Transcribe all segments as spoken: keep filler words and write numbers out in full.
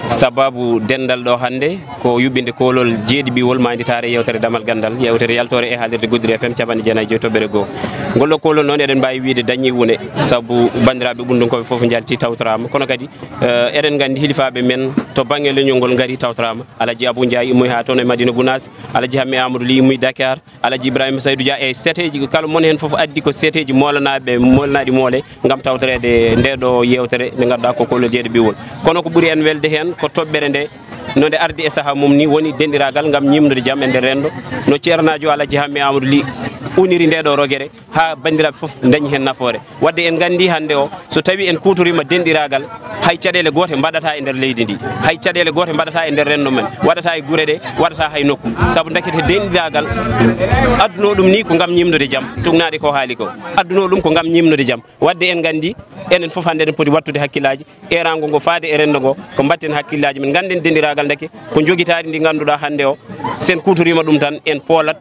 Sababu denndal ɗo hannde ko yuɓɓinde koolol jeeɗiɓiwol maanditaare yewtere Damal Ganndal, yewtere yaltoore e haalirde Goudiri F M capanɗe jeenayi e joy toɓɓere goo. Ngol ɗo koolol noon eɗen mbaawi wiyde dañii wune, sabu banndiraaɓe ɓunndunkooɓe fof njalti tawtoraama. Kono kadi, eh, eɗen nganndi hilifaaɓe men to bannge leñol ngol ngari tawtoraama. Alhaji Abou Ndiaye immoyi haa toon e Madina Gounass, Alhaji Hamme Amadou Ly immoyi Dakar, Alhaji Ibrahima Saydou Dia e seeteeji, kala mon heen fof addi ko seeteeji moolanaaɓe, moolanaaɗi moole ngam tawtoreede nde ɗo yeewtere nde ngannduɗaa ko koolol jeeɗiɓiwol. Kono ko ɓuri en welde heen ko toɓɓere nde, no nde ardi e sahaa mum ni, woni denɗiraagal ngam ñiiɓnude jam e nder renndo, no ceernaajo Alhaji Hamme Amadou Ly uniri nde ɗo rogere haa banndiraaɓe fof ndañi heen nafoore. Wadde en nganndi hannde o, so tawii en kuutoriima denɗiraagal, hay caɗeele goote mbaɗataa e nder leydi ndi, hay caɗeele goote mbaɗataa e nder renndo men, waɗataa e gure ɗe, waɗataa hay nokku. Sabu ndekete denɗiraagal, adduno ɗum ni ko ngam ñiiɓnude jam, tugnaade ko haali ko. Adduno ɗum ko ngam ñiiɓnude jam. Wadde en nganndi, enen fof hannde eɗen poti wattude hakkillaaji, eeraango ngo faade e renndo ngo, ko mbatten hakkillaaji men. Ngannden denɗiraagal ndeke, ko njogitaari ndi ngannduɗaa hannde o, so en kuutoriima ɗum tan, en poolat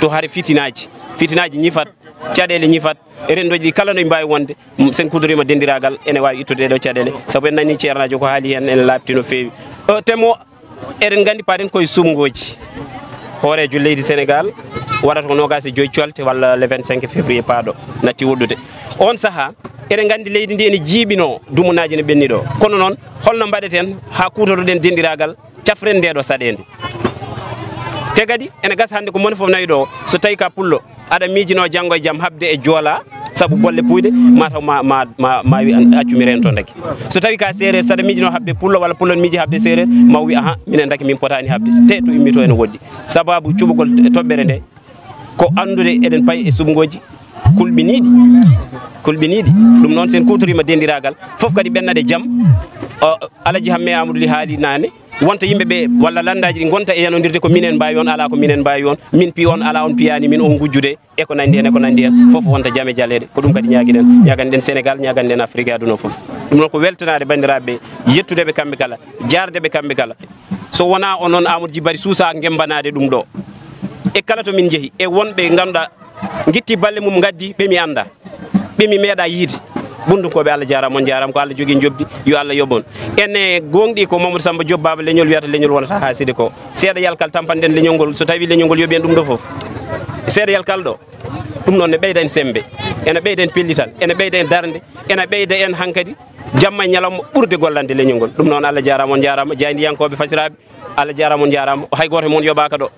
to hare fitinaaji. Fitinaaji ñifat, caɗeele ñifat, e renndooji ɗi kala no ɗi mbaawi wonde, m-, so en kuutoriima denɗiraagal, ene waawi ittude ɗee ɗoo caɗeele. Sabu en nanii ceernaajo ko haali heen, ene laaɓti no feewi. O, temo, eɗen nganndi paaɗen koye suɓngooji. Hooreejo leydi Senegaal waɗata ko noogaas e joy colte walla le vingt-cinq février paaɗo natti woɗɗude. Oon sahaa, eɗen nganndi leydi ndi ene jiiɓinoo, dumunaaji ne ɓenni ɗo. Kono noon, holno mbaɗeten haa kuutotoɗen denɗiraagal, cafren ndee ɗoo saɗeende? Te kadi, ene gasa hannde ko moni fof nawi ɗo, so tawii ka pullo, aɗa miijinoo janngo e jam haɓde e Joola, sabu bolle puuyɗe, ma taw ma, ma, ma, ma wi an, accu mi reento ndeke. So tawii ka Seereer, so aɗa miijinoo haɓde pullo walla pullo ne miiji haɓde Seereer, ma o wi, aha, minen ndeke min potaani haɓde. Te to immitoo ene woɗɗi. Sababu cuɓugol toɓɓere nde, ko anndude eɗen payi e suɓngooji kulɓiniiɗi, kulɓiniiɗi. Ɗum noon, so en kuutoriima denɗiraagal, fof kadi ɓenna ɗe jam. O, Alhaji Hamme Amadou Ly haali naane, wonta yimɓe ɓe walla lanndaaji ɗi ngonta e yanondirde ko minen mbaawi on, alaa ko minen mbaawi on, min piyi on, alaa on piyaani min, on ngujjude, e ko nanndi heen, e ko nanndi heen, fof wonta jam e jaleeɗe. Ko ɗum kadi ñaagiɗen, ñaaganɗen Senegaal, ñaaganɗen Afrik e aduna o fof. Ɗum noon ko weltanaade banndiraaɓe ɓe, yettude ɓe kamɓe kala, jaarde ɓe kamɓe kala. So wonaa onon Amadou Djiby Barry Sousa ngemmbanaade ɗum ɗo, e kala to min njehi, e wonɓe ngannduɗaa ngitti balle mum ngaddi ɓe mi annda, ɓe mi meeɗa yiide. Ɓunndunkooɓe, Allah jaaraama, on njaaraama, ko Allah jogii njoɓdi, yo Allah yoɓ on. Ene gooŋɗi ko Mamadou Samba Diop, Baaba Leñol, wiyata leñol wonata haa sidi ko. Seeɗa yalkal tampanɗen leñol ngol, so tawii leñol ngol yoɓi en ɗum ɗo fof. Seeɗa yalkal ɗo, ɗum noon ne ɓeyda en semmbe, ene ɓeyda en pellital, ene ɓeyda en darnde, ene ɓeyda en hankadi jamma e ñalawma ɓurde gollande leñol ngol. Ɗum noon, Allah jaaraama, on njaaraama, jaayndiyankooɓe, fasiraaɓe, Allah jaaraama, on njaaraama. Hay gooto e mon yoɓaaka ɗo.